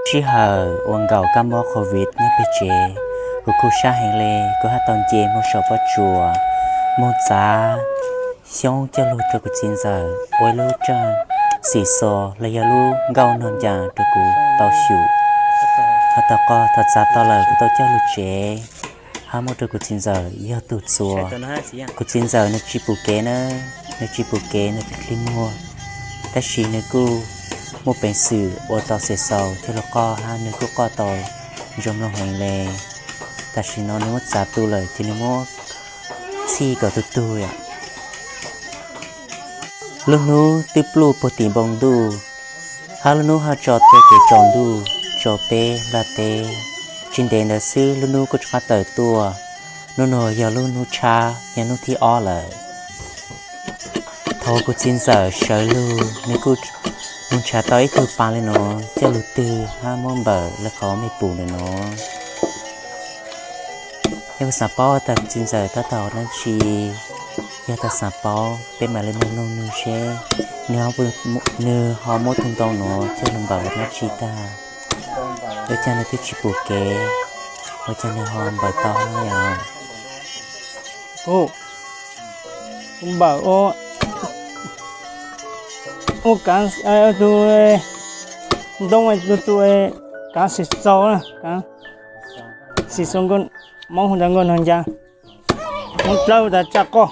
Sij hawm uas nkaum kab mob covid nyob pem tsev, kuv khuv sab heev li, kuv haj tau nce mus saum pob tsuas, mus txav xyoob coj lug rau kuv txiv ntxawm ua ib lub raj xim xos los yog lub nkauj nog ncaas rau kuv tau xyum. Hos thaum qog thaum txav tau lawm kuv tau coj lug tsev, hab muab rau kuv txiv ntxawm yog tug txuas. Kuv txiv ntxawm nws tsis pum kev na, nws tsis pum kev, nws tig dlig muag, tab sis nws kuj muaj peev xwm ua tau xim xos coj lug qoj hab nws kuj qoj tau zoo mloog heev le. Tam sim no nws muab txav tu lawm ces nws muab txhij kom tug tug yom. Lub hnub twb pluj puag tim npoo ntuj, hab lub hnub haj tso tuaj kev tsaus ntuj rau peb nplaj teb. Tsis ntev ntawd xwb lub hnub kuj rov qab tawm tuaj. Hnub nuav yog lub hnub tshab, yog hnub thib ob lawm. Thaum kuv txiv ntxawm sawv lug, nws kuj mus nrhav tau ib tug pas le nuav coj lug twg hab muab npawm le qhov mej pum ntawm nuav. Yog kuv xaav paub tas kuv txiv ntxawm tab tom ua dlaab tsi, yog tas xaav paub peb mam le mloog nws seb nws ho muab tug ntoo nuav coj lug npawm ua dlaab tsi tag. Ua caag nws twb tsis pum kev, ua caag nws ho npawm tau no yog? Kuv npawm ua, ua kaav, tus ntoo, tus kaav xim xaus, kaav xim xaus, Moob hu tas nkauj nog ncaas, Moob dlawb hu tas tsaj qoj.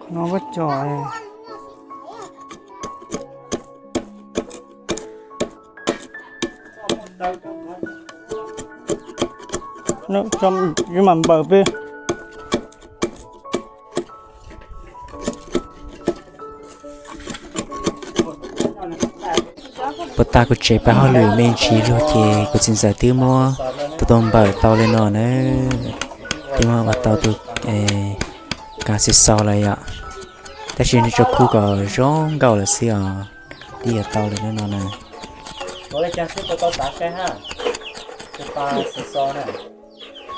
Qhov no koj cog, mam npawm peb. Puag ta kuv tsev pab hauj lwm me ntsis lug ces kuv txiv ntxawm twb muab tus ntoo npawm tau le no na. Twb muab ua tau tus kaav xim xaus lawm yom, tab sis nws tsuas khu kom zoo nkauj lawm xwb os. Twb yuav tau lawm no na.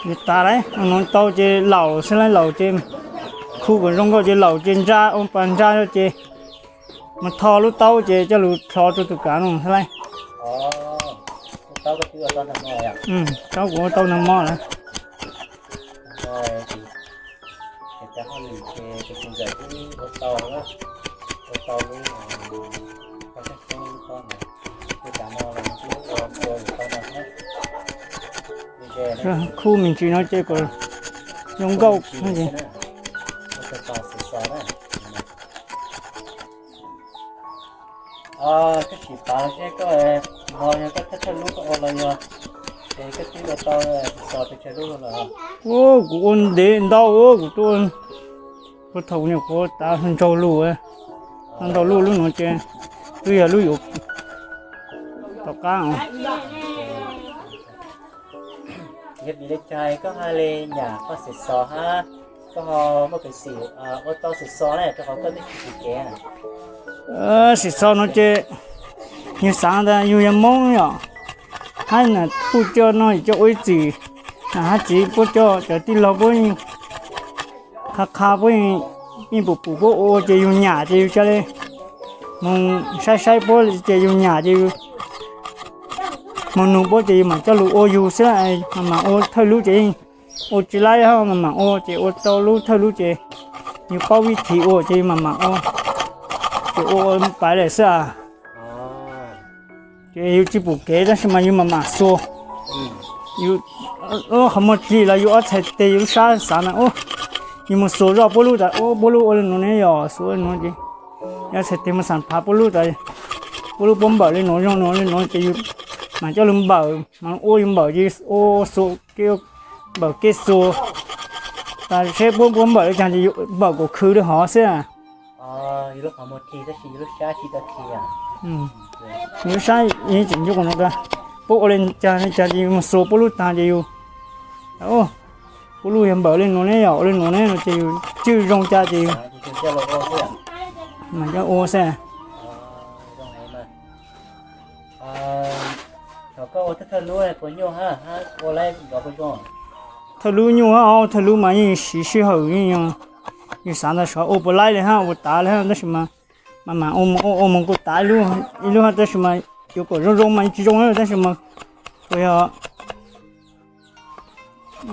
Yuav tas lawm, nuav tau ces laum xwb lauj, laum ces khu kom zoo nkauj ces laum ces ntsa ua pas ntsa ces mas tho lub taub ces coj lug tho rau tus kaav no xwb lauj. Taub kuv ua tau nag hmo lawm. Khu me ntsis no ces kom zoo nkauj. Koj sim pav seb koj hmo yog koj thawj thawj lub koj ua los yog es koj twb ua tau xov pes tsawg lub lawm? Kuv ua ntev ntau, kuv tuaj puag thaum nyuam qhuav tav hluas nraug lug, hluas nraug lug lub nuav ces twb yog lub yuav tom qab. Yog vim le caag koj ha le nyam koj xim xos hab koj ho muaj peev xwm ua tau xim xos na, rau qhov koj twb tsis pum kev. Xim xos no ces yug xaav tas yug yog Moob yom, hab nam puj coj noj coj ua ib txwm, nam hab txiv puab coj, cov tij laug puab qha qha puab yeej pum pum puab ua ces yug nyam ces yug ca le moog saib saib puab ces yug nyam ces yug moog nug puab ces yug mam coj lug ua yug xwb, mam mam ua thawj lub ces yeej ua tsis laib hab mam mam ua ces ua tau lub thawj lub ces yug paub vib thim ua ces yug mam mam ua, ces ua ua paiv lawm xwb. Ces yug tsis pum kev tab sis mas yug mam mam xuas. Yug qhov muag dlig los yug ob txhais tes yug lub sab xav na, yug moog xuas zoj puab lub tas, puab lub ua le nuav ne yog xuas le nuav ces yug ob txhais tes moog xam phav puab lub tas, puab lub puab npawm le nuav zoo nuav le nuav ces yug mam coj lug npawm, mas ua yug npawm ces ua xuas, npawm kev xuas tas seb puab puab npawm le caag ces yug npawm kom khwv le hov xwb. Yug lub sab tseem ncu qub nuav tas, puab ua le caag le caag ces yug moog xuas puab lub taag ces yug, puab lub yog npawm le nuav ne yog ua le nuav ne no ces yug tswj zoo ca ces yug mam coj ua xwb. Thawj lub nyuaj, thawj lub mas yeej siv sij hawm yeej yog Yus xav ntawd xyov ua puas laib li hab, ua puas tav li hab, tab sis mas mas mas ua mus ua mus kuj tav ib lub hab, tab sis mas yuav kom zoo zoo mas tsis zoo, tab sis mas kuj yog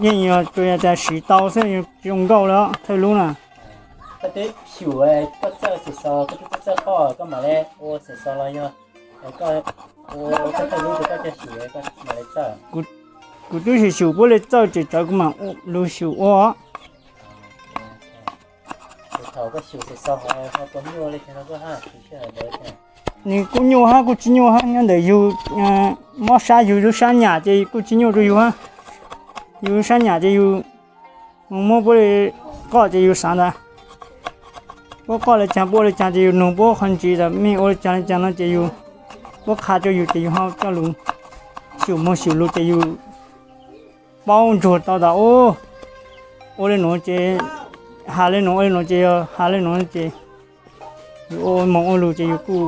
yeej yog tsuas yog tas siv tau xwb, tsis zoo nkauj li os thawj lub na. Koj twb xyum, koj txawj xim xos, koj twb txawj qoj, koj mam li ua xim xos los yog koj ua koj thawj lub rau koj coj xyum, koj mam li txawj. Kuv twb xyum xyum puab li txawj ces txawv kuv mam lug xyum ua. Thaum koj xyum xim xos ho tua nyuaj li cas rau koj hab, sij hawm ntawd? Nws kuj nyuaj hab kuj tsis nyuaj hab, nyob ntawm yug mob sab, yug lub sab nyam ces kuj tsis nyuaj rau yug hab. Yug lub sab nyam ces yug mus muab puab li qoj ces yug xav ntawd, puab qoj li caag puab ua li caag ces yug nug puab qhov ntsis tas mej ua li caag li caag no ces yug, puab qha rau yug ces yug ho coj lug xyum moog xyum lug ces yug paub ntsuag tau tas ua li nuav ces has li nuav, ua li nuav ces yog has li nuav ces yug ua moog ua lug ces yug kuj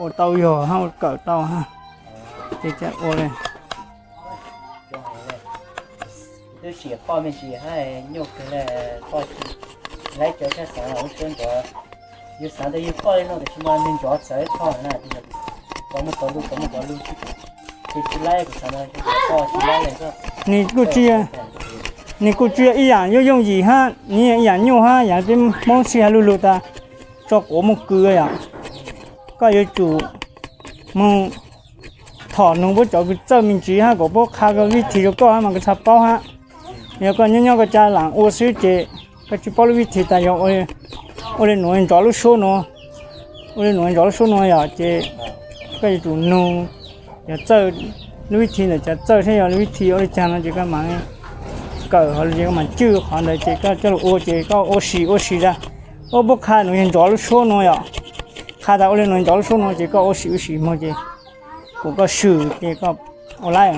ua tau yog hab, ua kawm tau hab. Ces ua li Kuv twb sim qoj me ntsis hab nyuaj kawg li, qoj tsis laib cov tshaj xaav los lub suab nrov. Yus xaav tas yus qoj li no tiam sis mas nws nrov txawv ib qho na, kov muaj kov lug kov muaj kov lug, ces tsis laib, kuv xaav tas qoj tsis laib li. Nws kuj tsis yog, nws kuj tsis yog ib yaam yooj yooj yim hab, nws yog ib yaam nyuaj hab, yaam peb Hmoob sij hawm lug lug tas tso quav muaj kws yom. Koj yuav tsum moog thom nug puab cov kws txawj me ntsis hab kom puab qha koj vib thim rau koj mas koj txhaj paub hab. Yog koj nyob nyob koj ca lam ua xwb ces koj tsis paub lub vib thim tas yog ua li nuav nrov lub suab nuav, ua li nuav nrov lub suab nuav yom, ces koj yuav tsum nug cov txawj lub vib thim ntawm cov txawj thiab yog lub vib thim ua li caag no ces koj mam kawm hov ces koj mam tswj qhov ntawd ces koj coj lug ua ces koj ua sim ua sim tas ua puab qha nuav yog nrov lub suab nuav yom. Qha tas ua li nuav nrov lub suab nuav ces koj ua sim ua sim moog ces kuas koj swm ces koj ua laib.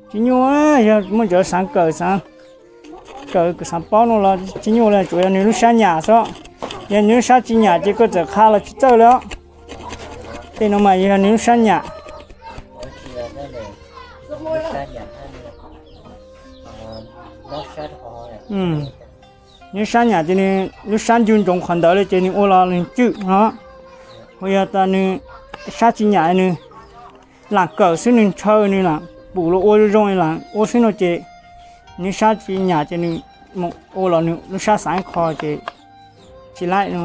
Tsis nyuaj, yog muaj cov xaav kawm, xaav kawm xaav paub no los tsis nyuaj li, tsuas yog nws lub sab nyam xwb. Yog nws lub sab tsis nyam ces koj txawm qha los tsis txawj li os. Tej no mas yog nws lub sab nyam. Nws lub sab nyam ces nws lub sab ncu ntsoov qhov ntawd li ces nws ua los nws tswj no. Ua yog tas nws sab tsis nyam nws lam kawm xwb, nws ntshaw nws lam pum los ua zoo zoo lam ua xwb no ces nws sab tsis nyam ces nws ua los nws lub sab xaav ib qho ces tsis laib no.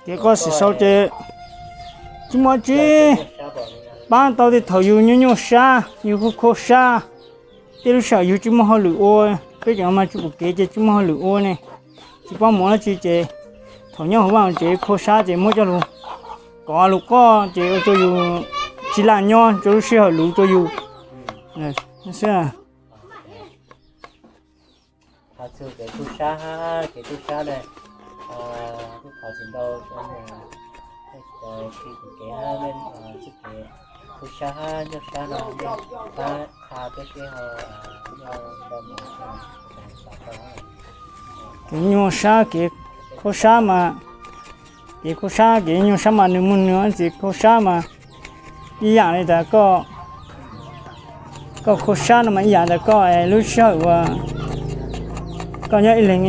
Kev qoj xim xaus ces tsis muaj tsi, paab tau tej thaum yus nyuaj nyuaj sab, yus khuv khuv sab, tej lub sij hawm yus tsis muaj hauj lwm ua, peb cov no mas tsis pum kev ces tsis muaj hauj lwm ua ne, tsis paub mus ua dab tsi ces thaum nyob hauv vaj hauv tsev khuv sab ces muab coj lug kov lug qoj ces ua rau yus tsis laj nyob rau lub sij hawm luv rau yus xwb. Kev nyuaj sab kev khuv sab mas, kev khuv sab kev nyuaj sab mas nws muaj nws txiv khuv sab mas ib yaam li tas koj, koj khuv sab no mas ib yaam tas koj lub sij hawm uas koj nyob ib leeg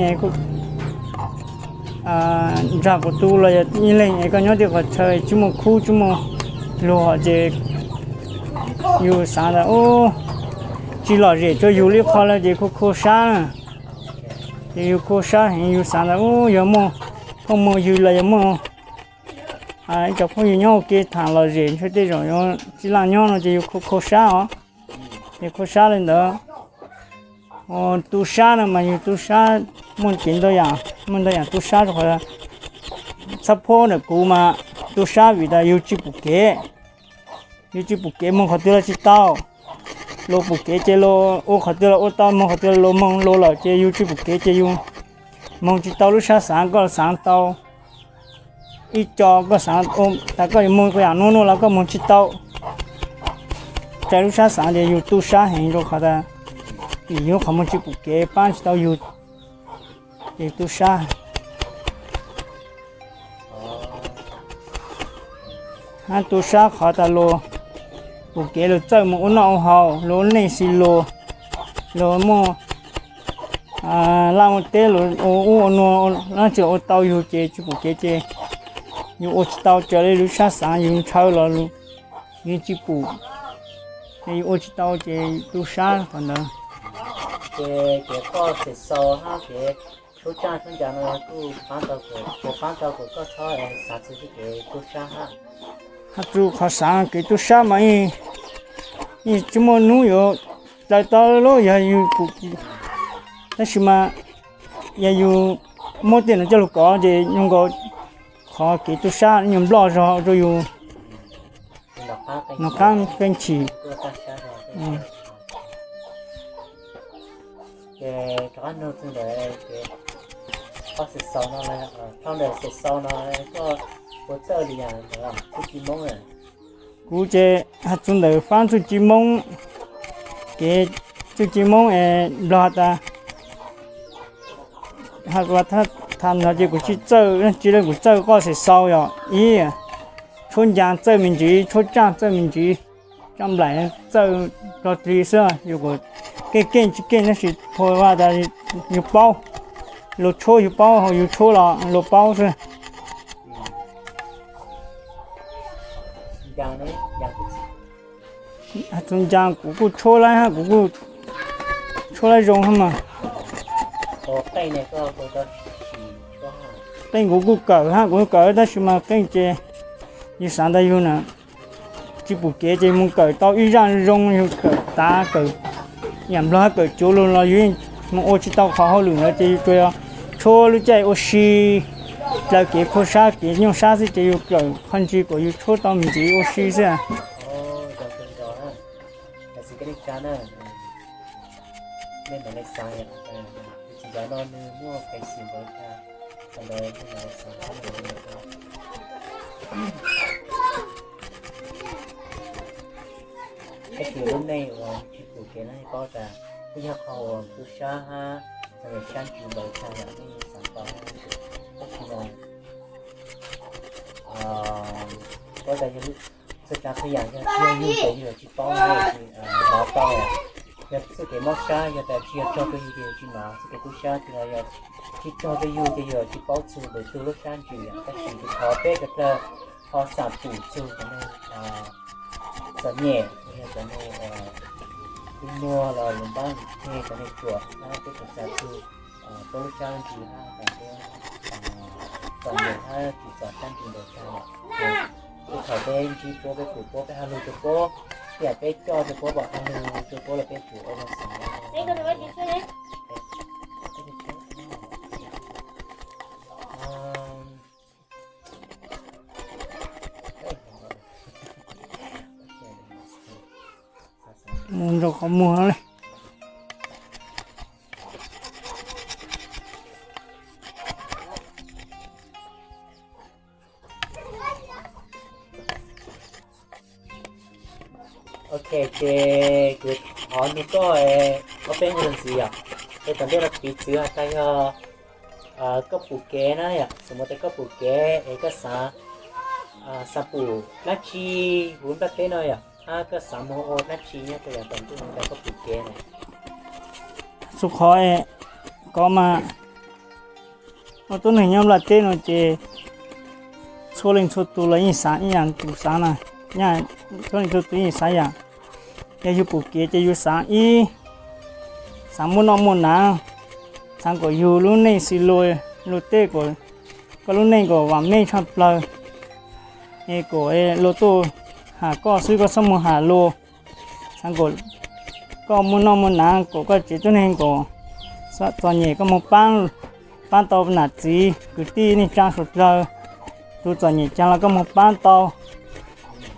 ntag kuv tu los yog ib leeg es koj nyob tej qhov chaw tsis muaj khub tsis muaj luag ces yus xaav tas tsis lom zem rau yus li qhov lawm ces khuv khuv sab na. Ces yus khuv sab heev yus xaav tas yog muaj phooj muaj ywg los yog muaj ib co phooj ywg nyob ua ke tham lom zem ntshe tej zaum yuav tsis laj nyob no ces yus khuv khuv sab os. Ces khuv sab li ntawd. Tu sab no mas yus tu sab muaj kev ntau yaam, muaj ntau yaam tu sab rau qhov txhab phob ntawm kuv mas tu sab vim tas yus tsis pum kev, yus tsis pum kev moog qhov twg los tsis tau, luas pum kev ces luas ua qhov twg los ua tau, moog qhov twg los moog luas lawm ces yus tsis pum kev ces yus moog tsis tau lub sab xaav koj xaav tau ib co koj xaav tas koj yuav moog yaam nuav nuav los koj moog tsis tau. Lub sab xaav ces yug tu sab heev rua qhov tas vim yug qhov muag tsi pum kev paab tsi tau yug, ces tu sab. Hab tu sab qhov tas luas pum kev luas txawj moog ua noj ua haus, luas ua neej xi luas, luas muaj laj muaj teb, luas ua ub ua nuav, dlaab tsi ua tau yug ces tsi pum kev ces yug ua tsi tau, raws le lub sab xaav yug ntshaw los yug tsi pum, ces yug ua tsi tau ces tu sab qhov ntawd. Ces kev koj xeem xaus hab kev tshuab tsaaj tshuab ncaa no kuj paab tau kuas, puas paab tau kuas koj txhob xaav txug kev tu sab hab? Has txug qhov xaav kev tu sab mas yeej tsi muaj nub yuav dlaws tau lub, yog yug pum, tab sis mas yog yug muab tej nuav coj lug kov ces nyuag nkaus qhov kev tu sab nyuag nploj zog rua yug nov qaab qeej chim. Ces rov qab nug txug ntawm, koj xeem xaus no, phau ntawm xeem xaus no koj puas txawj li yam txuj ci Moob? Kuv ces has txug ntawm faab txuj ci Moob, kev txuj ci Moob es Nplog has tas, has tas tham no ces kuv tsi txawj dlaab tsi le, kuv txawj koj xeem xaus yog ib, tshuab ncaa txawj me ntsis, tshuab tsaaj txawj me ntsis, tsaaj nplaim txawj rog ris xwb, yug kuas keej keej tsi keej tab sis phua vaj tas yug paub, luas tshuab yug paub, yug tshuab los luas paub xwb. Has txug ncaa kuv kuj tshuab laib hab, kuv kuj tshuab laib zoo hab mas. Qeej kuv kuj kawm hab, kuv kawm tab sis mas qeej ces yug xaav tas yug na tsi pum kev ces moog kawm tau ib zaaj zoo, yug kawm tav kawm yam Nplog hab kawm cuav lug los yug moog ua tsi tau qhov hauj lwm ntawd ces yug tsuas yog tshuab lub caij ua si, dlaws kev phua sab kev nyuaj sab xwb ces yug kawm qhov ntsis kuas yug tshuab tau me ntsis ua si xwb. Tab sis lub neej uas tsi pum kev no paub tas twb yog qhov uas tu sab hab, txom nyem sab ntsis ntawd tag yom, nej xaav tau. Tab sis mas paub tas yog txhua tsav txhua yam yog tsis yog yug ces yug tsis paub, hnov tau. Yog txoj kev mob sab yog tas tsis yog tsaug rau yug ces yug tsis hnov, txoj kev tu sab ces yog tsis tsaug rau yug ces yug tsis paub txug ntawm tug lub sab ntsis yom. Tab sis kuv thov peb sawv dlawg ho xam pum txug cov neeg txom nyem, yog cov neeg ib muag los lus npab lus ceg, cov neeg ruam hab peb tau xav txug puab lub sab ntsis hab tas peb txom nyem hab tsis txom sab ntsis ntawd tag lawm. Ces thaum peb ntsib puab peb pum puab peb ho lug rua puab, ib yam peb coj rua puab pom ho lug rua puab los peb pum ua zoo xaav. Mus rau qhov muag le. Ok, ces kuv thov nug koj ob peb nug ntxiv yom. Es tom ntej no piv txwv has tas yog koj pum kev na yom, xum mus tas koj pum kev es koj xaav, xaav pum dlaab tsi huv nplaj teb no yom, hab koj xaav moog ua dlaab tsi nyob rau yav tom ntej no tas koj pum kev na. Txug qhov kov mas, ua tuab neeg nyob nplaj teb no ces txhua leej txhua tug los yeej xaav ib yaam kuv xaav na, txhua leej txhua tug yeej xaav yaam. Yog yug pum kev ces yug xaav ib, xaav muaj noj muaj hnav, xaav kom yug lub neej xws luag, luag tej kom koj lub neej kom vaam meej tshaj plawg, es kom luag tuaj has koj xwb koj txhob moog has luag. Xaav kom koj muaj noj muaj hnav, kom koj tsev tuab neeg kom txom nyem koj moog paab, paab tau nam txiv kwv tij neej tsaa suav dlawg. Tus txom nyem caag los koj moog paab tau.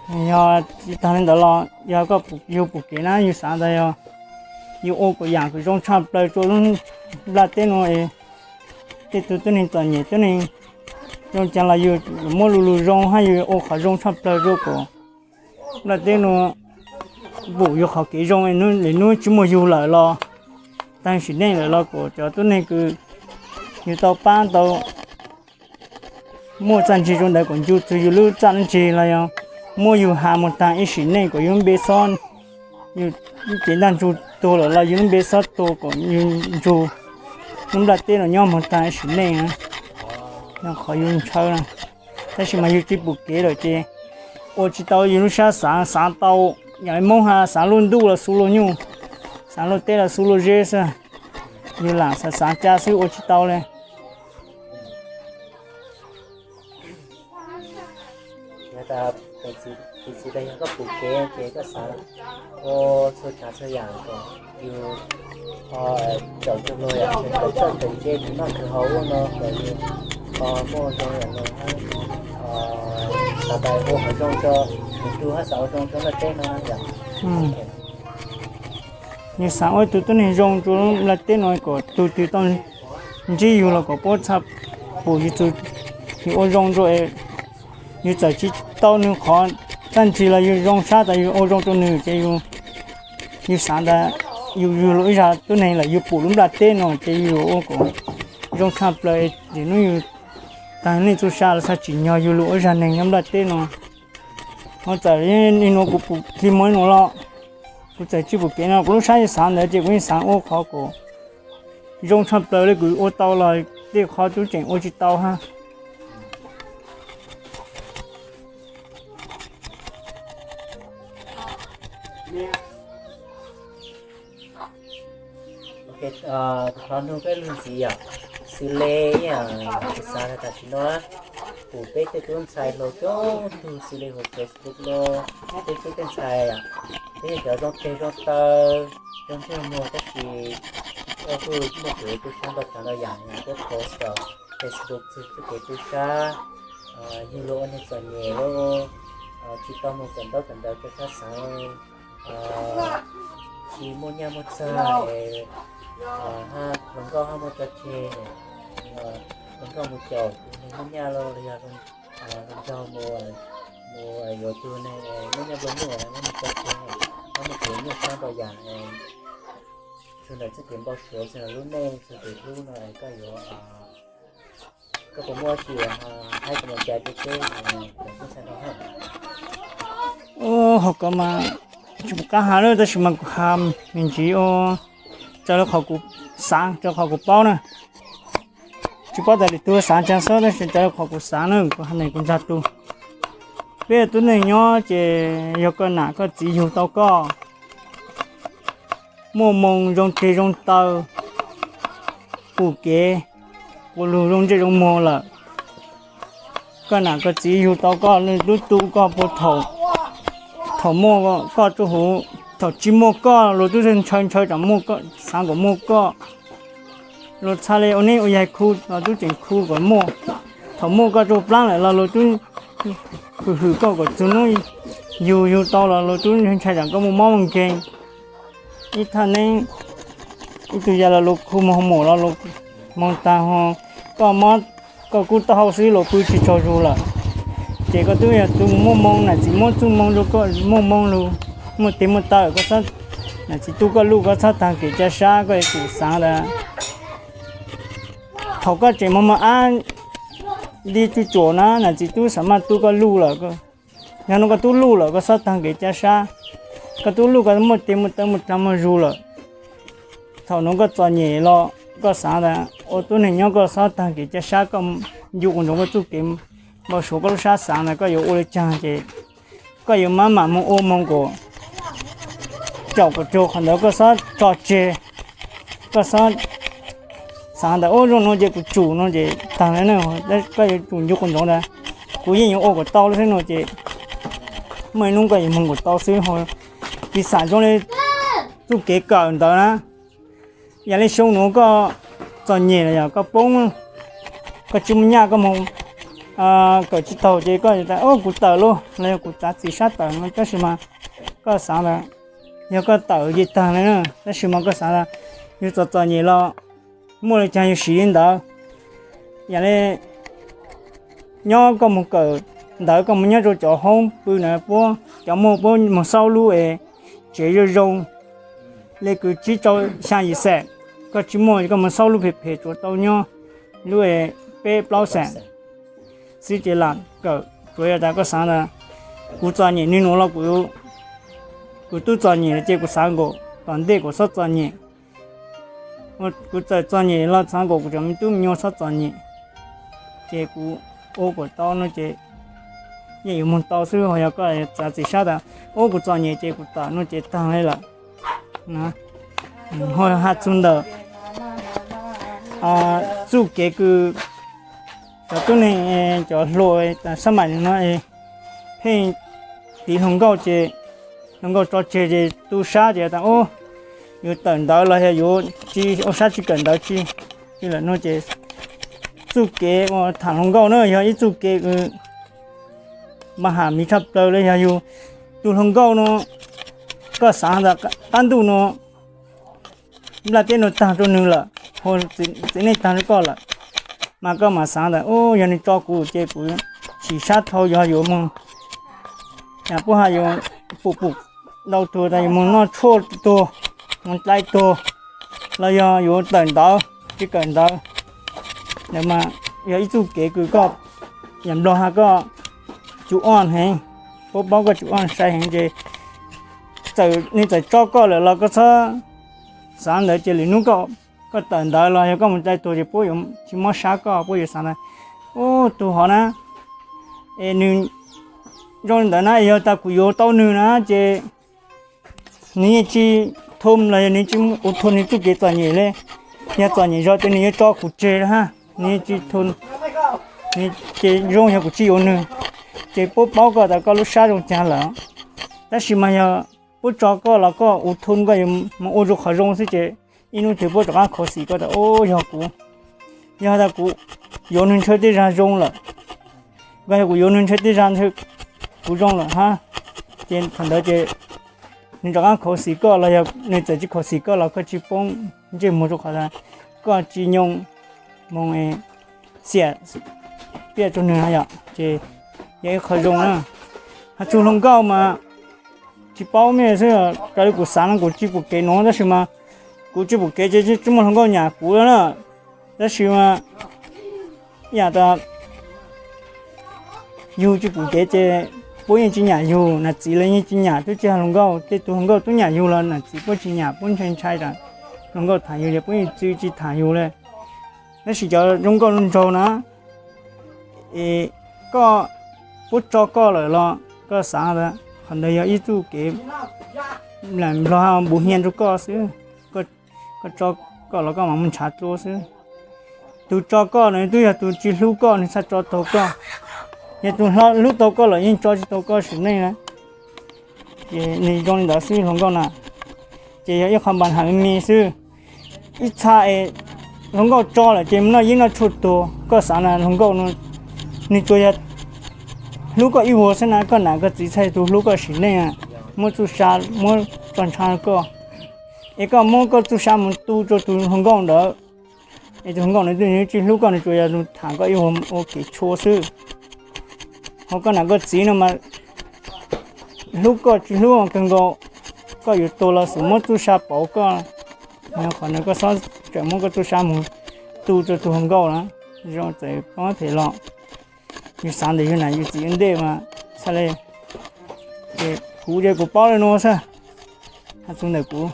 Yog tsis taag le ntawd los yog koj yug pum kev na, yug xaav tas yog yug ua kuas yaam kom zoo tshaj plawg rua lub nplaj teb nuav es tej tug tuab neeg txom nyem tuab neeg zoo caag los yug muab lu lug zoo hab yug ua qhov zoo tshaj plawg rua kom nplaj teb nuav pum yus qhov kev zoo, hnub tsis muaj yus lawm los, tag sim neej lawm los kom cov tuab neeg kws yus tau pab tau muaj txaj ntsig rau ntawd kom ncu txug yus lub txaj ntsig los yog muab yus has mus tag ib sim neej kom yus lub npe xob, yus cev ntaj ntsug tuag lawm los yus lub npe xob tuag kom yus ntsug, lub nplaj teb no nyob mus tag ib sim neej. Yog qhov yus ntshaw na, tab sis mas yus tsis pum kev lawm ces ua tsis tau yus lub sab xaav, xaav tau yam li Moob has xaav luaj ntuj los xu luaj nyuj, xaav luaj teb los xu luaj zeb xwb. Yus lam xaav xaav ca xwb ua tsis tau li. Yog tas, txiv tas yog koj pum kev ces koj xaav ua txhua tsav txhua yam kom yus tawm tug luag yam tawm txawj tawm ntse tsis noj khwv haus ua no kom yus muaj zoo yam no, xav tas ua qhov zoo rau yus tug hab xav ua zoo rau nplaj teb no yom. Yus xaav ua tug tuab neeg zoo rau nplaj teb no kom tug twg tau ntsib yus los kom puab txhaj pum yus txug, yus ua zoo rau, yus txawm tsis tau nwg qhov txaj ntsig los yus zoo sab tas yus ua zoo rau nwg ces yus xaav tas yus yug lug ib zag tuab neeg lawm yus pum lub nplaj teb no ces yus yuav ua kom zoo tshaj plaws es hnub yus tag neej txuj sa los txhaj tsim nyog yug lug ua ib zag neeg nyob nplaj teb no. Ho txawm li nuav kuv pum khi moog li nuav los, kuv txawm tsis pum kev no kuv lub sab yeej xaav ntawd ces kuv yeej xaav ua qhov kom zoo tshaj plaws li kuv ua tau los tej qhov tub tseem ua tsis tau hab. Thov nug peb lug ntxiv yom, xws le ib yam kuv xaav tas tam sim no pum peb tej tub ntxhais hluas coob tug xws le huv Facebook los tej tub tej ntxhais, peb yog cov zoo teg zoo taw, zoo ntsej muag tab sis kuj muaj kev tu sab ntau tsav ntau yam, peb post rau Facebook txug txuj kev tu sab, yug lug ua neeg txom nyem lawm, tsis tau moog kawm ntaub kawm ntawv rau sab xaav, tsis muaj nyaj muaj txag, hab hluas nkauj hab muaj tso tseg, hluas nkauj mus caum tus neeg muaj nyaj los yog hluas nraug mus yuav tus neeg muaj nyaj nplua nuj, muab nws tso tseg, hab muaj kev nyuaj sab ntau yam. Txug ntawm txuj kev npau suav txug ntawm lub neej txug kev hlub no koj yuav, koj puas muaj dab tsi haib kom mus cas rau peb cov tub ntxhais no hab? Ub, hauv ko mas tsis pum qab has lawm tab sis mas kuv has me ntsis ua raws li qhov kuv xaav, raws qhov kuv paub na. Tsis paub tas lwm tug xaav caag xwb tab sis raws li qhov kuv xaav na, kuv has neeg kuv ntsag tug. Peb tub neeg nyob ces yog koj nam koj txiv yug tau koj, muaj moo zoo teg zoo taw, pum kev, ua lug zoo ntsej zoo muag lawm, koj nam koj txiv yug tau koj, lub tub koj puag thaum, thaum muaj koj rau huv, thaum tsis muaj koj luag tub ntshaw ntshaw tsam muaj koj, xaav kom muaj koj. Luag txha le ua neb ua yaig khu los tub tseem khu kom muaj. Thaum muaj koj rau plaab lawm los luag tub hwm hwm koj kom txug nub yug yug tau los luag tub ntshai tsam koj muaj mob muaj nkeeg. Ib thaj neeb, ib tug yam los luag khu moog mus los luag moog taag ho, koj mob, koj kub taub hau xwb luag pw tsis tsaug zug lawm. Ces koj tub yog tug muaj moo, nam txiv muab txuj moo rau koj muaj moo lug, muaj teg muaj taw, koj txhob, nam txiv tu koj luj koj txhob taag kev ca sab, koj yuav tsum xaav tas thaum koj tseem moog moog ab li tsuj tsuam na nam txiv tub xaav maj tu koj luj lawm. Yog nub koj tub luj lawm koj txhob taag kev ca sab, koj tub luj koj muaj teg muaj taw muaj dlaag muaj zug lawm. Thaum nub koj txom nyem los koj xaav tas ua tub neeg nyob koj txhob taag kev ca sab, koj ncu quas ntsoov koj txuj kev npau suav koj lub sab xaav tas koj yuav ua li caag ces koj yuav maj mam moog ua moog kom caum kom raug qhov ntawd, koj txhob tso tseg, koj txhob xaav tas ub zoo no ces kuv tsum no ces taag le na, koj yuav tsum ncu quas ntsoov tas kuv yeej yuav ua kom tau lub xwb no ces muaj ib nub koj yuav moog kom tau xwb ho. Piv xam zoo li txuj kev kawm ntawd na, yam li xyoo nuav koj txom nyem los yog koj poob, koj tsis muaj nyaj koj moog kawm tsis taug ces koj tas kuv tawm lauj los yog kuv txav txim sab tawm no tab sis mas koj xaav tas yog koj tawm ces taag le na, tab sis mas koj xaav tas yug txom txom nyem los muaj li caag yug siv li ntawd. Yam li nyob koj moog kawm ntawv koj moog nyob rau cov hoob pw na puab cov muag puab moog xauj lub es tsev zoo zoo li kwv tsib rau xya yim xees, koj tsis muaj koj mus xauj lub phem phem tsuas tau nyob lub peb plaub xees xwb ces lam kawm. Tsuas yog tas koj xav tas kuv txom nyem nws nuav los kuv, kuv twb txom nyem ces kuv xav nkaum tom ntej kuv txhob txom nyem. Kuv txawm txom nyem los xav nkaum kuv cov me tub me nyuam txhob txom nyem. Ces kuv ua kuv tau no ces yeej yuav moog tau xwb. Ho yog koj txav txim sab tas ua kuv txom nyem ces kuv tawm no ces taag li lawm. Ho has txug ntawm txuj kev kws cov tub neeg cov hluas sab maim no pheej tiv hluas nkauj ces hluas nkauj tso tseg ces tu sab ces tas ub yuav tawm ntawv los yog yuav tsis ua sab tsis kawm ntawv tsis li lawm no ces txuj kev uas tham hluas nkauj na yog ib txuj kev kws mas ham miv tshaj plaws li. Yog yug tug hluas nkauj no koj xaav tas qab ntuj no nplaj teb no taag rua nwg lawm, hu txiv neej taag rua koj lawm, mas koj mas xaav tas ub yog nwg tso kuv ces kuv chim sab dhau yog yuav moog puab has yuav pum pum ntau tug tas yuav moog noj tshuaj tuag, moog dlai tuag, los yog yuav tawm ntawv tsis kawm ntawv. Ntawd mas yog ib txuj kev kws koj yam nplog has koj tsum oj heev, puab paub koj tsum oj sai heev ces txawm nwg txawm tso koj lawm los koj txhob xaav ntawd ces lwm nub koj tawm ntawv los yog koj moog dlai tuag ces puab yuav tsis mob sab koj, puab yuav xaav tas ub tug hov na es nwg zoo li ntawd na, yog tas kuv yuav tau nwg na ces nwg yeej tsis thum los yog nwg tsis ua thua nwg txuj kev txom nyem li. Yog txom nyem zog ces nwg yuav tso kuv tseg hab, nwg yeej tsis thum, nwg ces zoo yog kuv tsis yuav nwg. Ces puab paub koj tas koj lub sab zoo caag lawm, tab sis mas yog puab tso koj los koj ua thum koj yuav moog ua rua qhov zoo xwb ces ib nub twg puab rov qab khuv xim koj tas ub yog kuv, yog tas kuv yuav nwg ntshaw tej zag zoo lawm, koj yog kuv yuav nwg ntshaw tej zag ntshaw kuv zoo lawm hab. Ces thaum ntawd ces nwg rov qab khuv xim koj los yog nwg txawm tsis khuv xim koj los koj tsis poob ntsej muag rua qhov tas koj tsis nyoo moog xiam piaj rua nwg na yom, ces yog ib qho zoo na. Has txug hluas nkauj mas tsis paub mej xwb, raws li kuv xaav no kuv tsis pum kev nuav tab sis mas kuv tsis pum kev ces tsis muaj hluas nkauj nyam kuv na. Tab sis mas yam tas yug tsis pum kev ces puab yeej tsis nyam yug, nam txiv los yeej tsis nyam, twb tsis has hluas nkauj, tej tug hluas nkauj tub nyam yug los nam txiv puab tsis nyam, puab ntshai ntshai tas hluas nkauj tham yug ces puab yeej txwv tsis tham yug li. Tab sis cov zoo nkauj zoo nraug na, es koj, puab tso koj lawm los koj xaav tas qhov ntawd yog ib txuj kev nplog npus hias rua koj xwb. Koj tso koj los koj mam moog ntshav dlua xwb. Tug tso koj no twb yog tug tsis hlub koj nwg txhaj tso taug koj. Yog tug hlub taug koj lawm yeej tso tsis tau koj sim neej na. Ces nwg zoo li ntawd xwb hluas nkauj na. Ces yog ib qho npa has me me xwb. Ib txha es hluas nkauj tso lawm ces noj yeeb noj tshuaj tuag, koj xaav na hluas nkauj no nwg tsuas yog hlub koj ib vuag xwb na, koj nam koj txiv txhaj tug hlub koj sim neej, muab txuj sa, muab tso ntsha koj, es koj muab koj txuj sa mus tu rua tug hluas nkauj ntawd, es tug hluas nkauj ntawd twb tsis hlub koj, nwg tsuas yog tham koj ib vuag ua kev tshua xwb. Ho koj nam koj txiv no mas hlub koj tsis hlub kawg nkaus, koj yuav tuag los xum muab txuj sa pauv koj. Yog qhov ntawd koj txhob tseem muab koj txuj sa mus tu rua tug hluas nkauj na, zoo txawm poob phem los yug xaav ntawm yug nam yug txiv ua ntej mas txhaj le. Ces kuv ces kuv paub le nuav xwb, has txug ntawm kuv.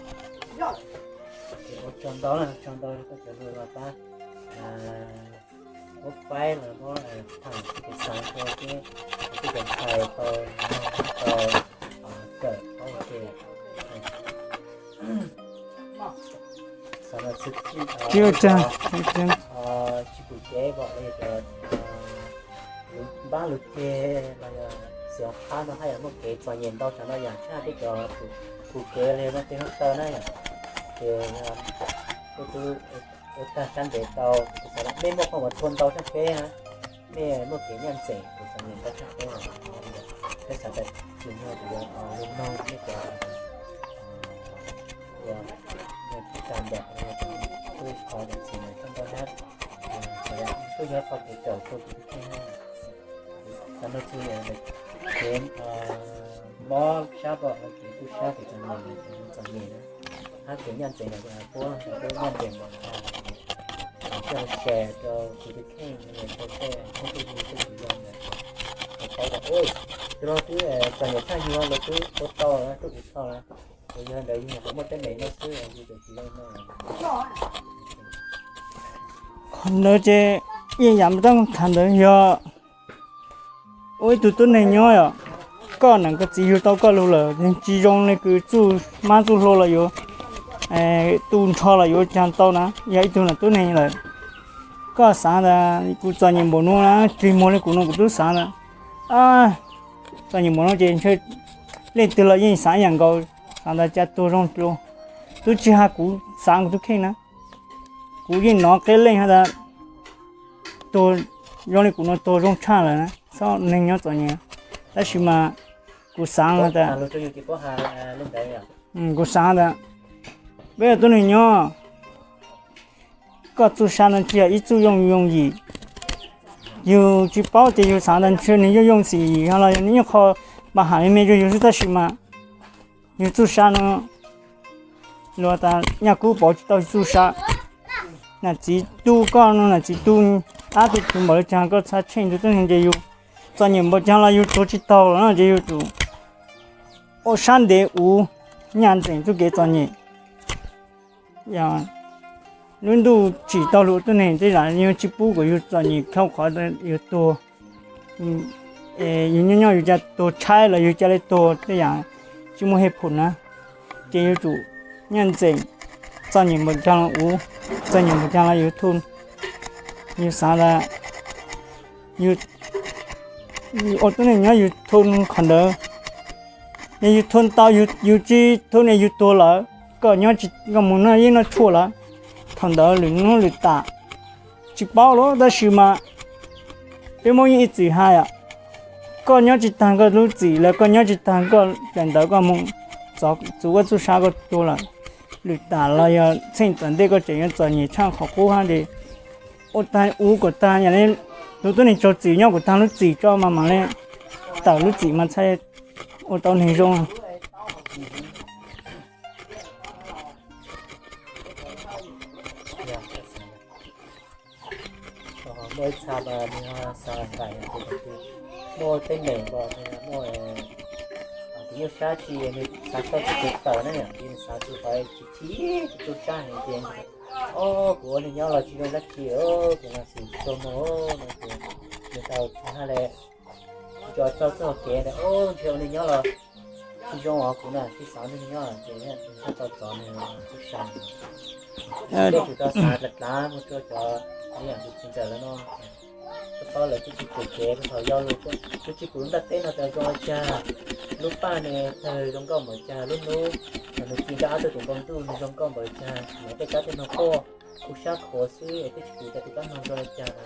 Ua tsaug ntau, ua tsaug ntau rau koj cov lus los pab muab faib los muab tham txuj kev xaav rua peb txuj kev ntxhais tau mloog tau kawm paub ua ke. Xav no txhua txij, tsis pum kev pom los yog cov lub npaab lub ceg los yog xyov qhab no haj yam muaj kev txom nyem ntau tsam no yam tshaj peb cov pum kev los yog no tej hnub taw na yom. Ces peb tub ua tag sab ntev tau, kuv xav mej muaj qhov uas thua ntau tshaj peb, mej muaj kev nyaj ntxeem kuv xav mej ntau tshaj peb. Peb xav tas tsim nyog kuv yuav lug noog mej cov uas nws tsis tas ntawm kuv tub qhov yam txim ntau hab, xav yam kuj yog qhov kev kawm rua kuv tub kheej. Xav no txug kev mob sab pom no ces tub sab ces txom nyem, txom nyem na. Hab tus Nyaj Ntxeem no puab, puab Nyaj Ntxeem npaum no, coj share rau kuv tus kheej, rau tej phooj ywg tej tug yog ntawd, paub tas tus no twb txom nyem tshaj yug los twb ua tau na, twb ua tau na. Yog ntawd yug nyuam qhuav muaj teeb meem no xwb, yug tus tsis zoo no. Qhov ntawd ces yeej yam muaj teeb tham ntawd yog ua ib tug tuab neeg nyob yom, koj neem koj txiv yug tau koj lug lawm, tsis zoo li kws txuj mab txuj hlua los yuav tu nrho los yuav caag tau na, yog ib tug nam tuab neeg lawm. Koj xaav tas kuv txom nyem npaum nuav na, tsis muag li kuv no kuv tub xaav tas txom nyem npaum nuav ces ntshe leej twg los yeej xaav ib yam nkaus, xaav tas ca tuag zoo dlua. Tub tsis has kuv xaav kuv tub kheej na, kuv yeej nov qeb leej has tas tuag zoo li kuv no tuag zoo tshaj lawm na, txhob neeg nyob txom nyem. Tab sis mas kuv xaav has tas, kuv xaav tas peb ua tuab neeg nyob, koj txuj sa no tsis yog ib txuj yooj yooj yim. Yug tsis paub ces yug xaav tas ntshe nws yooj yooj xim yim los yog nws ib qho pab ham me me rau yug xwb, tab sis mas yug txuj sa no luag tas nyaj kub pauv tsis tau txuj sa. Nam txiv tu koj no, nam txiv tu dab tu tswv npaum li caag koj txhaj tsheej tug tuab neeg ces yug txom nyem npaum caag los yug tuag tsis taug los no ces yug tsum ua sab ntev ua Nyaj Ntxeem txuj kev txom nyem. Yog lub ntuj tsim tau lug ua tuab neeg tej zam yug tsis pub kom yug txom nyem dhau qhov yug tuag. Yug nyob nyob yug ca tuag tshaib los yug ca le tuag tej yam tsis muaj hej phum na, ces yug tsum Nyaj Ntxeem txom nyem npaum caag los ua, txom nyem npaum caag los yug thaj, yug xaav tas yug ua tuab neeg nyob yug thaj qhov ntawd. Yog yug thaj tau, yug tsis thaj ne yug tuag lawm, koj nyob tsis, koj mus noj yeeb noj tshuaj lawm, thaum ntawd lwm hnub lwm tam tsis paub lawm, tab sis mas peb Moob yeej ib txwm has yom, koj nyob tsis taag koj lub txim los koj nyob tsis taag koj daim ntawv koj mus txuv koj txuj sa koj tuag lawm, lwm tam los yog txheej tom ntej koj tseem yuav txom nyem tshaj qhov qub hab ces ua taag ua kom taag yam le tug tuab neeg tsaug txim nyob kom taag lub txim tso mas mam le tawm lub txim mas txhaj ua tau neeg zoo. Muaj ib txha mas nws xav nqaim ces muaj teeb meem nkaus, muaj tus nyuaj sab tsis, nws xav tau tsis tawm na yom, ces nws xav txug qhov tsis chim txuj sab heev ces, o, kuv ua neeg nyob los tsis zoo dab tsi, kuv no xwm txua muag no ces nws tau hab le tso txog txoj kev ntawd, o, ntshe ua neeg nyob los tsis zoo os, kuv na tsis xav ua neeg nyob ces nws tau txov nws txuj sa. Tej tsis tau xav dlav dlav mus rau cov yam tus txiv ntxawm lawv no, koj paub lawv twb tsis pum kev rau thaum yau lug, twb tsis pum lub ntiaj teb no tas zoo li cas, lub paj ne tawg zoo nkauj npaum li cas, lub hnub nws ci nrab ob tug tus npoo ntuj nws zoo nkauj npaum li cas, nws tej kab tej noog quaj kuv sab qhuav xwb es twb tsis pum tas tus kab noog zoo li cas na.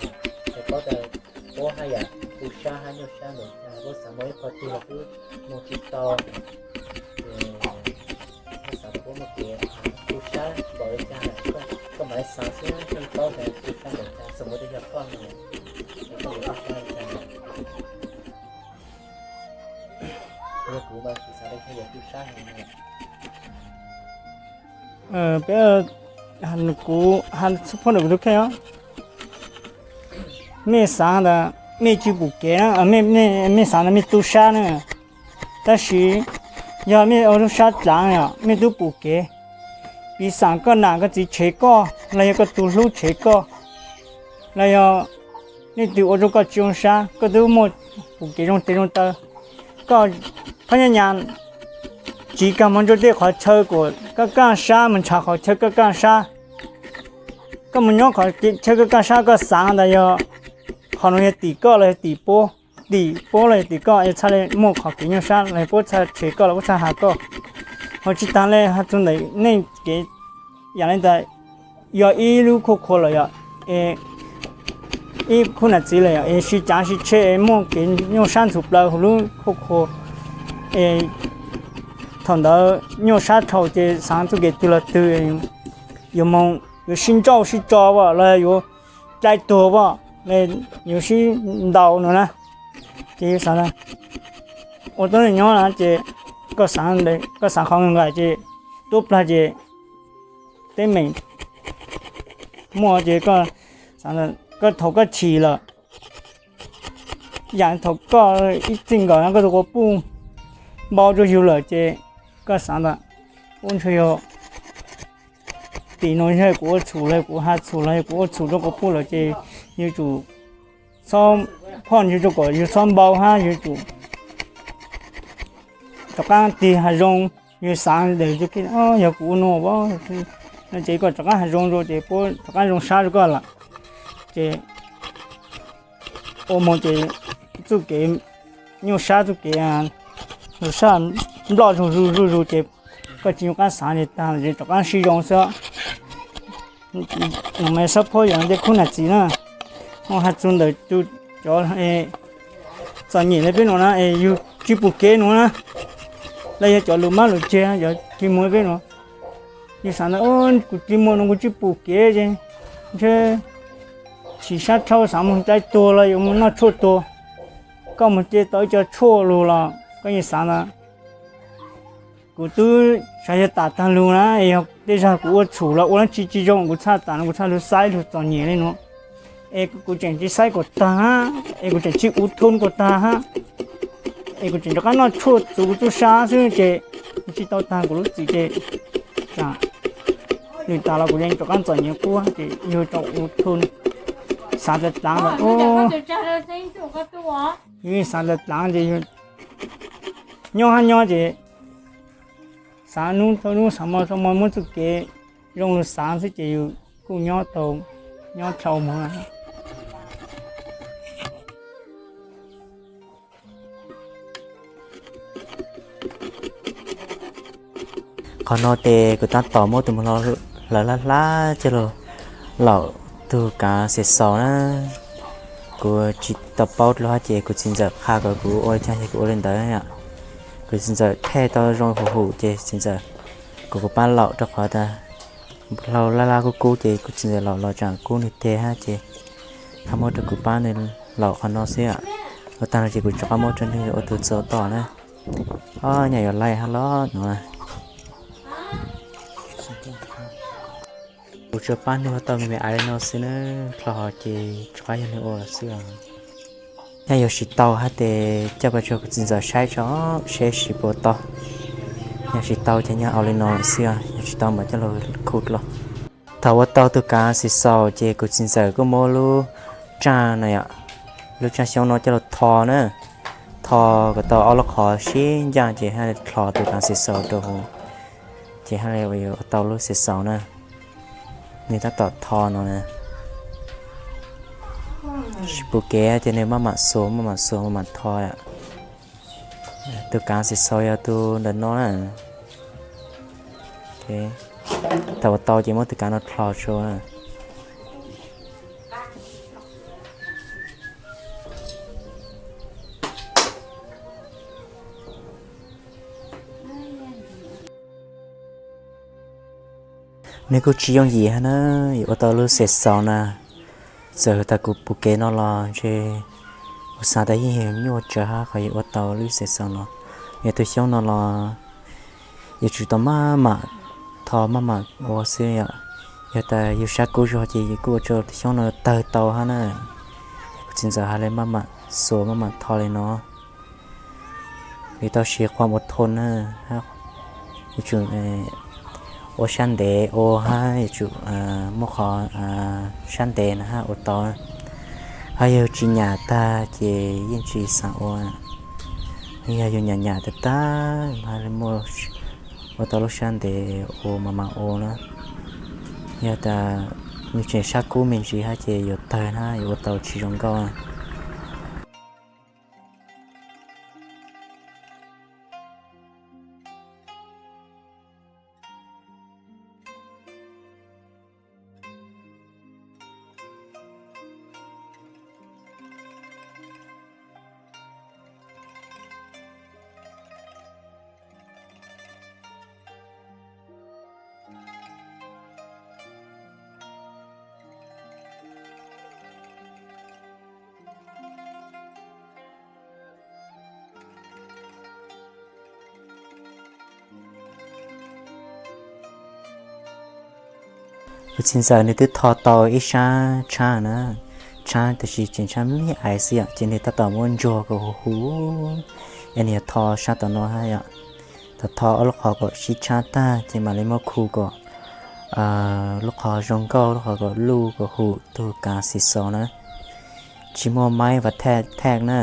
Ces paub tas puab haj yam kuv sab hab nyuaj sab npaum li cas, puab xav mus ib qho twg los twb mus tsis tau. Ces puab xav tas puab muaj kev kuv sab npaum li cas, koj mam li xav xwb, koj paub tas kuv sab npaum li cas, xav mus tej yog koj no, koj yuav kuv sab li cas. Yog kuv mas kuv xav tas koj yuav kuv sab heev no. Peb kuv has phooj ywg kuv tus kheej os, mej xav tas mej tsis pum kev na, mej xav tas mej tu sab na, tab sis yog mej ua lub sab dlaav os mej twb pum kev. Piv xam koj nam koj txiv tshev koj los yog koj tus hlub tshev koj, los yog leej twg ua rau koj tsis zoo sab, koj twb muaj pum kev zoo tes zoo taw. Koj phab nyaj nyas tsiv kag mus rau tej qhov chaw kom kaj kaj sab, mus ntshav qhov chaw kaj kaj sab. Koj mus nyob qhov chaw kaj kaj sab koj xav tas yog qhov no yog tim koj los yog tim puab, tim puab los yog tim koj, yog txhaj le muaj qhov kev nyuaj sab los yog puab txhaj tshev koj los puab txhaj has koj. Ho tsis taag le has txug ntawm nej kev yam li ntawd, yog ib lub khuaj khua los yog ib khub nam txiv los yog es sib cav sib tsheb muaj kev nyuaj sab ntxhuv plaws huv lub khuaj khua, es thaum ntawd nyuaj sab dhau ces xaav txuj kev twg los twg, yuav moog yuav sib nrauj sib tso los yuav dai tuag, yuav sib ntaus no na. Ces xav Ua tau nyob na ces koj xaav, koj xaav qhov nqaim ces tuab plag ces teeb meem muaj ces koj, koj thaum koj chim lawm, yam thaum koj ib txij nkawm no koj tus quas puj npau rua yug lawm ces koj xaav tas ub ntshe yog tim no yog kuv ua txhum los kuv has txhum los yog kuv ua txhum rua quas puj lawm ces yug tsum txhob, phoj ntsis rua kom yug txhob npau hab yug tsum rov qaab tig has zoo, yug xaav ntawm yug yog kuv ua nuav, ces koj rov qaab has zoo rua ces puab rov qaab zoo sab rua koj lawm. Ces ua moog ces txuj kev nyuaj sab, txuj kev sab nploj zuj zus zuj zus ces koj tsis nyuaj qab xaav li taag ces rov qaab sib zoo xwb. Mas sab phob yog tej khub nam txiv na, ho has txug ntawm tus cov txom nyem le peb nuav na es yug tsis pum kev nuav na, los yog cov lug mab lug ceg cov kis muag peb nuav, yug xaav tas kuv kis muag nuav kuv tsis pum kev ces ntshe chim sab dhau xaav moog caij tuag los yuav moog noj tshuaj tuag. Koj moog ce tau ib co tshuaj lug los koj yeej xaav tas kuv tub tsav yog tam tag lug na, yog tej zag kuv ua txhum los ua dlaab tsi tsis zoo kuv txhaj tam no kuv txhaj lug xaiv lug txom nyem le nuav, es kuv tseem tsis xaiv kom tag hab es kuv tseem tsis ua thoo kom tag hab, es kuv tseem rov qaab noj tshuaj txuv kuv txuj sa xwb ces kuv tsis tau tag kuv lub txim ces tsaam lwm tas los kuv yeej rov qaab txom nyem qub ces yug rov ua thoo. Xaav dlaav dlaav lawm, yug xaav dlaav dlaav ces yug nyob hab nyob ces xaav nub thauj nub xaav mo thauj mo muab txuj kev zoo lug xaav xwb ces yug kuj nyob tau, nyob dhau moog. Qhov no tes kuv tab tom muab tus moog hlawv hlab hlab coj lug laum tug kaav xis xaus na. Kuv tsis tau paub dlua hab ces kuv txiv ntxawm qha kom kuv ua li caag ces kuv ua li ntawd yom. Kuv txiv ntxawm thaij tau zoo huv huv ces txiv ntxawm kom kuv pab laum rau qhov tas hlauv laj laj kub kub ces kuv txiv ntxawm laum los tsaam kub nwg teg hab ces txhaj muab rau kuv pab nwg laum qhov no xwb yom. Ua taag no ces kuv rov qab muab rau nwg ua tug txuas tom na. Ob nyuam yuav laij hab los no. Kuv tsuas pab nwg ua tau me me ais li no xwb na, dlhau hos ces rov qab yog nwg ua lawm xwb os. Nyaj yuav tsis tau hab tes coj pais rua kuv txiv ntxawm saib tso seb sib puas tau. Nyaj tsis tau ces nyaj ua li no lawm xwb os, nyaj tsis tau mam coj lug khu dlua. Thaum ua tau tug kaav xis xaus ces kuv txiv ntxawm kuj muab lub tsaaj no yom, lub tsaaj xyoob no coj lug tho na. Tho kom tau ob lub qhov sib ncaaj ces hab dlho tug kaav xis xaus rau huv, ces hab ua tau lub xis xaus na. Nwg tab tom tho no na. Sib pum kev ces nwg maj mam xuas maj mam xuas maj mam tho. Tug kaav xis xaus yog tug ntawm no na. Thaum ua tau ces muab tug kaav no dlho tsua. Nwg kuj tsis yooj yim hab na, yuav ua tau lub xis xaus na. Txawm tas kuv pum kev no los ntshe kuv xaav tas yeej yog nyuaj tsawv hab qhov yuav ua tau lub xis xaus no. Yog tug xyoob no los yuav tsum tau maj mam tho maj mam ua xwb yom. Yog tas yug sab kub zog ces yug kuj ua rua tug xyoob no tawg tau hab na. Kuv txiv ntxawm has le maj mam xuas maj mam tho li no. Yuav tau siv khuam ua thoo na, yuav tsum ua sab ntev ua hab yuav tsum muaj qhov sab ntev na hab ua tau. Hab yog tsis nyam tag ces yeej tsis xaav ua. Yog yug nyam nyam tag tag mas muaj ua tau lub sab ntev ua mas mas ua na. Yog tas nwg tseem sab kub me ntsis hab ces yuav tawg na, yuav ua tau tsis zoo nkauj. Kuv txiv ntxawm nws twb tho tau ib sab tshab na, tshab tab sis tseem tshab me me xwb yom, ces nws tab tom muab ntsuag kom huv huv, es nws yuav tho sab tom no yom. Thaum tho ob lub qhov kom sib tshab tag ces mam li muab khu kom lub qhov zoo nkauj, lub qhov kom luj kom huv tug kav xis xos na. Tsis muaj maib vav thaj na,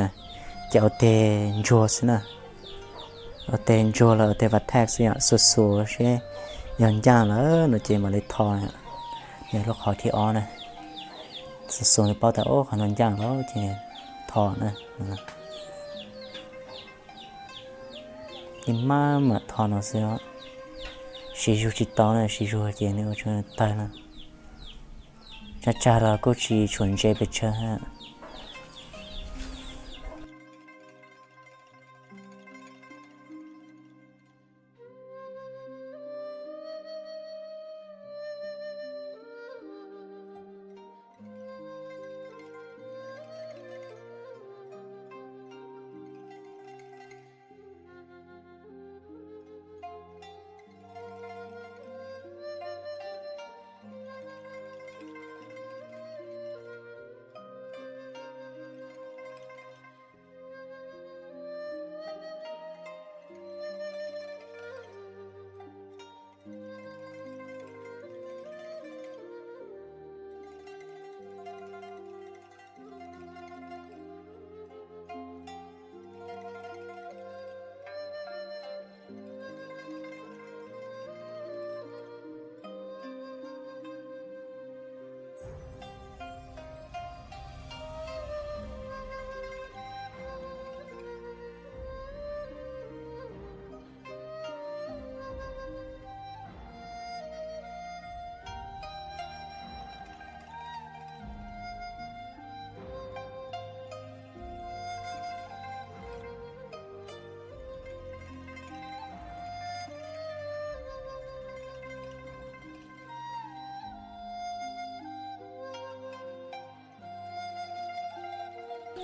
ces ua teg ntsuag xwb na. Ua teg ntsuag los ua teg vav thaj xwb yom, xuas xuas seb yog ncaaj lawm no ces mam li tho. Nws lub qhov thib ob na, xuas xuas nws paub tas qhov no ncaaj lawm ces tho na. Ces maj mam tho no xwb, siv zug tsis tau na, siv zug ces nws ua tsaug tawg na. Tsab tsag los kuj tsis tshua ntse pes tsawg.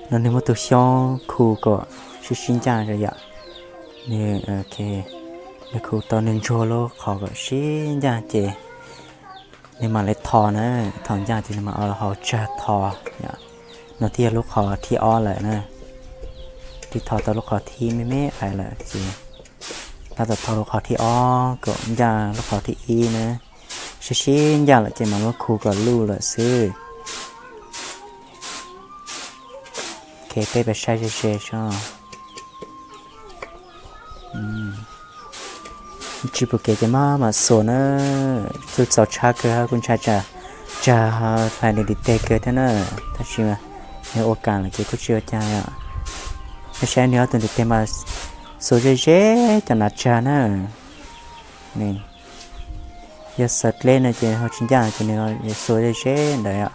No nws muab tus xyoob khu kom sib sib ncaaj yom. Nws, nws khu tau nws ntsuag lub qhov kom sib ncaaj ces nws mam li tho na. Thaum ncaaj ces nws mam ua hauv tsag tho. No thiaj yog lub qhov thib ob lawm na. Twb tho tau lub qhov thib me me ais lawm ces tab tom tho lub qhov thib ob kom ncaaj lub qhov thib ib na. Sib sib ncaaj lawm ces mam muab khu kom luj lawm xwb. Ok, peb pab saib ze ze seb. Tsis pum kev ces maj mam xuas na. Kuj txaus tshab kawg, kuj ntshai tsam tsag hlais nws ntiv tes kawg thiab na. Tab sis mas nws ua kam lawm ces kuj tsis ua cas os. Peb saib nws ob tug ntiv tes mas xuas ze ze cov hnav tsag na. Yog xaws dleb no ces ho tsis ncaaj ces nws xuas ze ze ntawd os.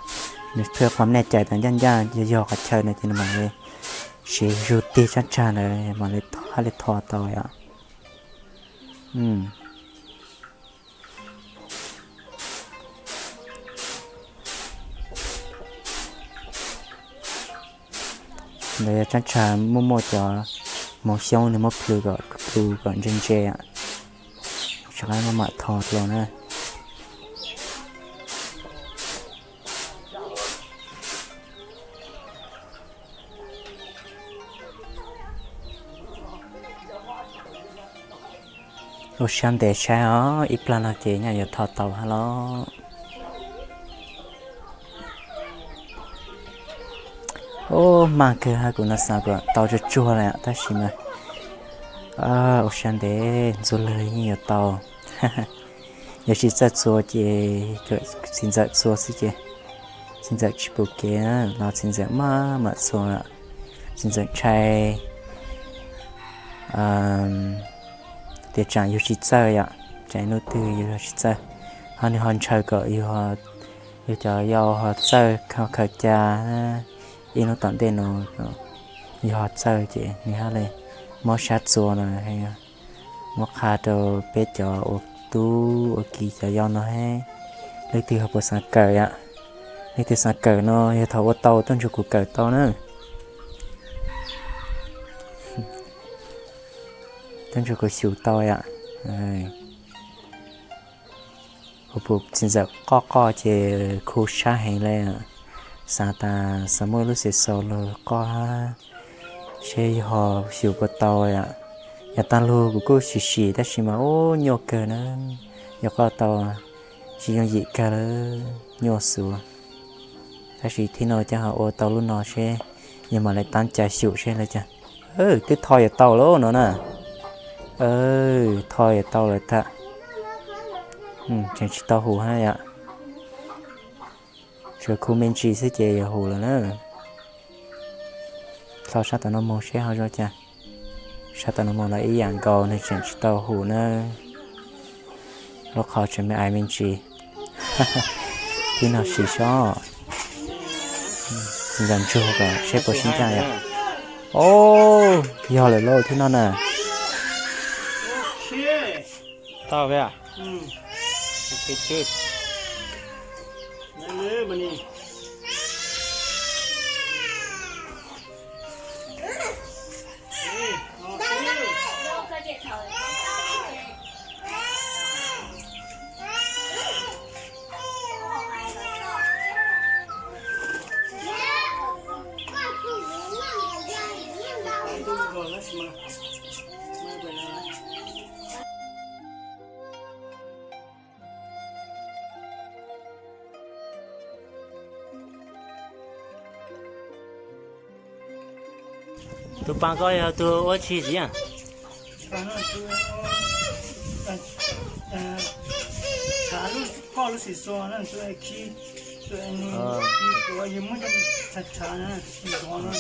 Nws pheej qhuas nej cais tas ncaaj ncaaj yog yog qhov chaw no ces nws mam li siv zug tig tsab tsag ntawd mam li hab li tho tau os. Ntawd yog tsab tsag muaj muaj cov hmoov xyoob nws muab plhws kom tu kom ntse ntse. Rov qab maj mam tho dlua na. Ua siab ntev saib os, ib plag no ces nyaj yuav tho tau hab los. Ub, maj kawg hab, kuv no xav kom tau tsuag tsuag lawm tab sis mas ua siab ntev ntxuav lawg yeej yuav tau. Yog tsis txawj txuas ces txiv ntxawm txuas xwb ces txiv ntxawm tsis pum kev los txiv ntxawm maj mam txuas. Txiv ntxawm ntshai tias tsam yug tsis txawj yom, tsam ib hnub twg yug tsis txawj, ho nws ho ntshaw kom yug cov yau ho txawj khaws ca ib hnub tom ntej no, yug ho txawj ces nws ho li mob sab txuas no, muab qha rau peb cov ua tub ua ki cov yau no. Leej twg ho puas xav kawm yom? Leej twg xav kawm no yog thaum ua tau tuaj ntsib kuv kawm tau na. Tuaj ntsib kuv xyum tau yom. Kuv pum txiv ntxawm qoj qoj ces khu sab heev li. Xav tas xav muaj lub xim xaus los qoj seb yog xyum puas tau. Yav tag lug kuv kuj sim sim tab sis mas ub nyuaj kawg na, yog qoj tau tsis yooj yim kawg lawm, nyuaj xwb. Tab sis thib no coj ho ua tau lub no seb yog mam li tab cai xyum seb lawv cas. Twb tho yuav tau lawm no na. Tho yuav tau lawm tham. Tseem tsis tau hum hab yom. Tsuas khu me ntsis xwb ces yuav hum lawm na. Tho sab tom no mus seb ho zoo cas. Sab tom no mus los ib yam nkaus, nws tseem tsis tau hum na. Lub qhov tseem me ais me ntsis. Thib no sim sob. Ntxas ntsuag kom seb puas sib ncaj yom. Yog lawm lauj, thib no na. Tau. Tus pas ko yog tus ua tsi xiv? Tshav koj lub xim xua na, tus khi, tus, tus yog muab coj tshav tshav na, tsis zov na.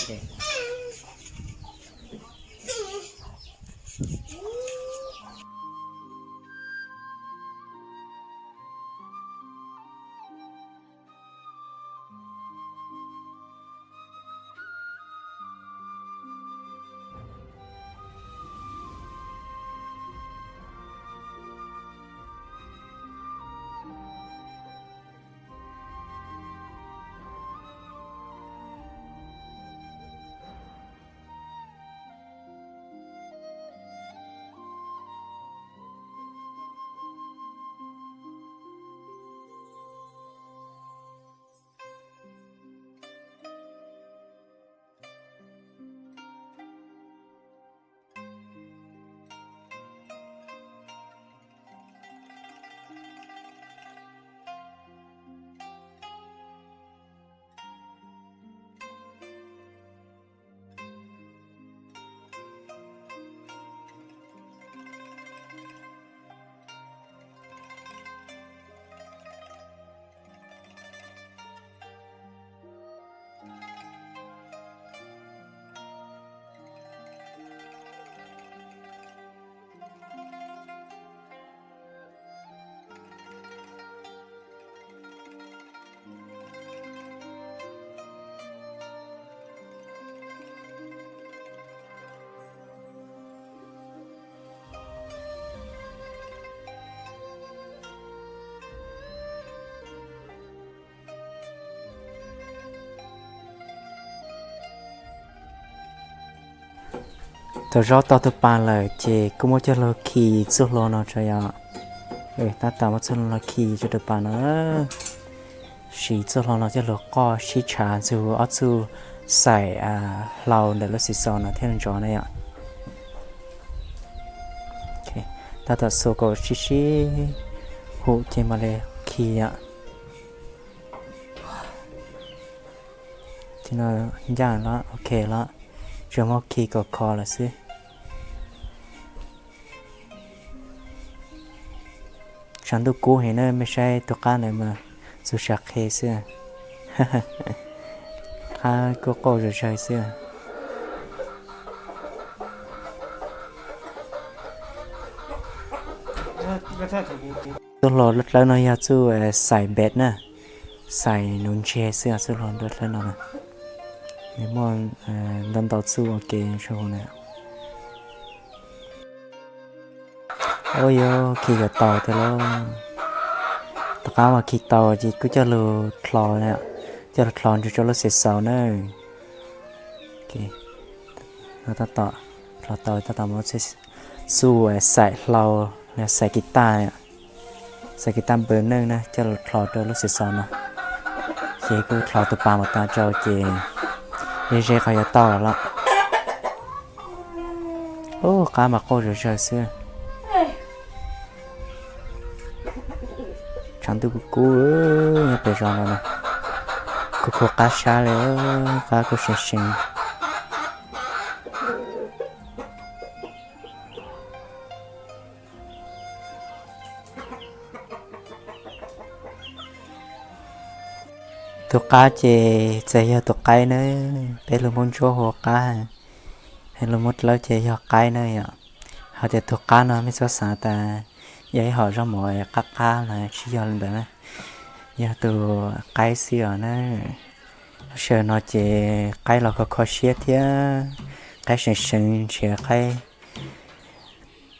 Tau zaub tau tus pas lawm ces kuj muab coj lug khi txuj hlua no tso yom. Tab tom muab txuj hlua no khi rau tus pas no. Siv txuj hlua no coj lug qoj sib tshav ntxug ob txuj xaim hlau ntawm lub xim xaus no thiaj li nrov na yom. Tab tom xuas kom sib sib hum ces mam li khi yom. Ces no ncaj los ok los, tsuas muab khi kom khov lawm xwb. Tshav ntuj kub heev na, mej saib tus qab ntawd mas txug sa qhe xwb, qab kuj qauj zom zaws xwb. Txuj hlua dlawb no yog txuj xaim npem na, xaim nuv ntseg xwb. Txuj hlua dlawb no nws muaj ntau ntau txuj ua ke zoo na. Ua yuav khi yuav tau tiag lauj. Tom qab mas khi tau ces kuj coj lug dlho, coj lug dlho nrug rau lub xim xaus na. Tab tom dlho tau tab tom muab txuj xaim hlau, xaim kis taj. Xav kev tag npawb neej na coj los dlhau rau lub xim xos no, ces kuj dlhau tus pas mus tas rau ces ze ze qhov yuav tau lawm. Ub, qab mas quaj zom zaws xwb. Tshav ntuj kub kub nyob pem zos no na, khuv khuv qab sab li, qab kuj seev seev. Tus qab ces txawm yog tus qaib na, peb lug Hmoob Ntsuab hu ua qab, lug Hmoob Dlawb ces yog qaib na yom. Hos tias tus qab no mej txhob xav tas yog ib hom zaub mov qab qab los tsis yog li ntawd na, yog tus qaib xwb os na. Lub sij hawm no ces qaib los kho kho siab thiab, qaib seev seev ntshe qaib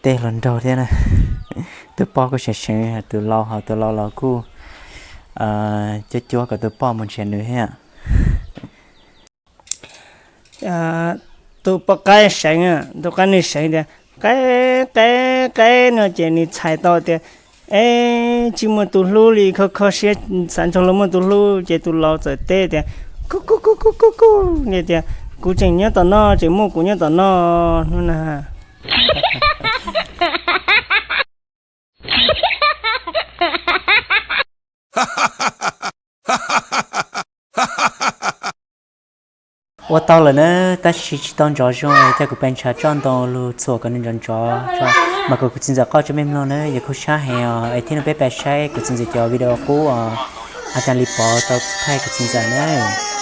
tej hluas nraug thiab na. Tus poj kuj seev seev tus lau, hos tus lau los kuj cuab cuab kom tus poj mus nrhiav nws thiab. Tus poj qaib seev, tus qaib nws seev tias, qaib, qaib, qaib no ces nws txhais tau tias, es tsis muaj tus hlub li, kho kho siab xav nrog luag muaj tus hlub, ces tus lau txawm teb tias, kuj kuj kuj kuj kuj kuj, tias, kuv tseem nyob tom no, tseem muaj kuv nyob tom no hnub na. Ua tau lawm na, tab sis tsis tau ntsos zoo, coj kuv pes ntshav tso ntoo lug txhuam kom nws ntsos ntsos tso, mas kom kuv txiv ntxawm qoj tso mej mloog na, yog kuj sab heev os. Es thiab no peb pais saib kuv txiv ntxawm cov video qub os, a tas li pov tau thaij kuv txiv ntxawm na.